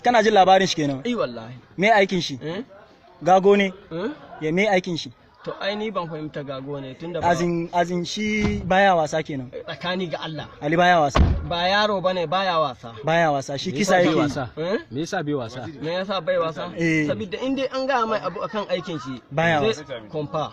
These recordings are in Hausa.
Kana jin labarin shi kenan? Eh wallahi. Me aikin shi? Eh? Gago ne? Eh? Ya me aikin shi? To ai ni ban fahimta gago ne tunda ba Azin shi baya wasa kenan. Tsakani ga Allah. Ali baya wasa. Ba yaro bane, baya wasa. Baya wasa, shi kisa yake yi. Wasa. Eh? Me yasa bai wasa? Me yasa bai wasa? Eh. Saboda in dai an gaya mai abu akan aikin shi Baya zai wasa. Komfa.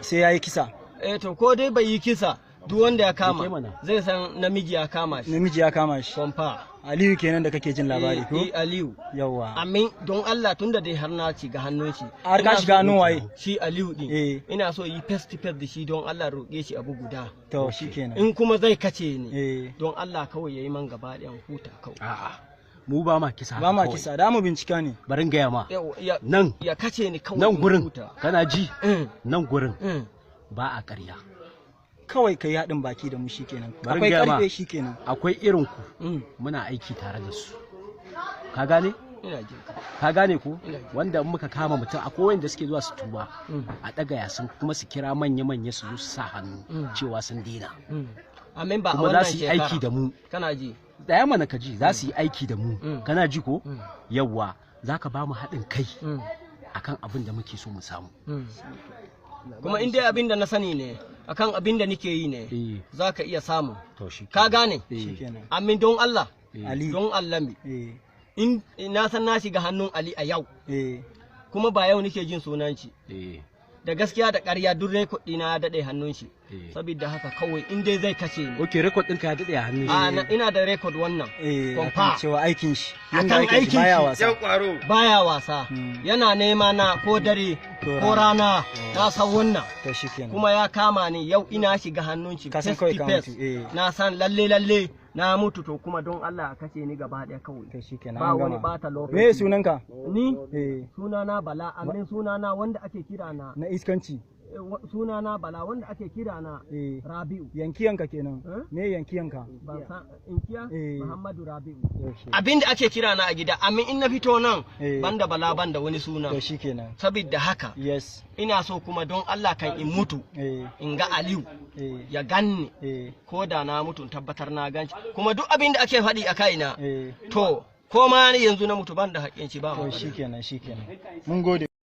Sai yayi kisa. Eh to ko dai bai yi kisa, duk wanda ya Rike kama mana. zai san namiji ya kama shi. Namiji ya kama shi. Komfa. Aliyu kenan da kake jin labari ko? Eh, Aliyu. Yawwa. Amin, don Allah, tunda dai har na shiga hannun shi. Har ka Ina shiga so- hannun waye? Shi Aliyu din. Eh. Ina so yi face to face da shi, don Allah roƙe shi abu guda. To shikenan. In kuma zai kace ni. Eh. Don Allah kawai yayi man gaba ɗayan huta kawai. A'a. Mu ba ma kisa. Ba ma kawai. kisa, da mu bincika ne. Bari in gaya ma. Yau, Nan ya kace ni kawai nan in gurin huta. kana ji? Mm, Nan gurin ba a ƙarya. Kawai kai haɗin baki da mu shikenan. Bari Akwai gaya ma. karfe shikenan. Akwai irin ku muna aiki tare da su. Ka gane? Ina jin ka. Ka gane ko? Ina ji. Wanda in muka kama mutum, akwai wanda suke zuwa su tuba. A ɗaga yasin kuma su kira manya-manya su zo su sa hannu cewa sun daina. Amin, ba a Kuma za wannan su yi aiki shekara. da mu. Kana ji? Ɗaya mana ka ji, za su yi aiki da mu. Kana ji ko? Mm. Yawwa, za ka ba mu haɗin kai akan abin da muke so mu samu. Kuma in dai abin da na sani ne, akan abin da nike yi ne, Eh, za ka iya samu. To shi. Ka gane? Shikenan. Amin, don Allah, Ali. don Allah mi. Eh. In na san na shiga hannun Ali a yau, Eh. kuma ba yau nike jin sunan shi. Eh, Da gaskiya da ƙarya duk record ɗina ya daɗe hannun shi. Eh. Saboda haka kawai in dai zai kace ni. Ok, record ɗinka ya daɗe a hannun A shi. ina da record wannan. Eh, Komfa. akan cewa aikin shi. Yanda Akan aikin shi aikin baya shi. wasa. Baya wasa. Yana nema na ko dare Ko ko rana, na san wannan. To shikenan. Kuma ya kama ni yau, ina shiga hannun shi Ka san face kawai to ka face. mutu, eh. Na san lalle lalle na mutu, to kuma don Allah a kashe ni gaba ɗaya kawai. To shikenan Ba an wani gama. bata lokaci. Me sunanka? Ni Eh. sunana Bala, amin, sunana wanda ake kira na Na iskanci. Sunana Bala, wanda ake kira na Eh. Rabi'u. Yankiyanka kenan. Eh? Me yankiyanka? Ban san inkiya. Eh. Muhammadu Rabi'u. Okay. Abin da ake kira na a gida, amin, in na fito nan Eh. banda Bala banda wani suna. To shikenan. Saboda haka Yes. ina so kuma don Allah kan in mutu Eh. in ga Aliyu Eh. ya ganni, Eh. ko da na mutu in tabbatar na ganci, kuma duk abin da ake faɗi a kaina Eh. to ko ma ni yanzu na mutu ban da haƙƙin shi ba To matsala. shikenan, shikenan. Mun gode.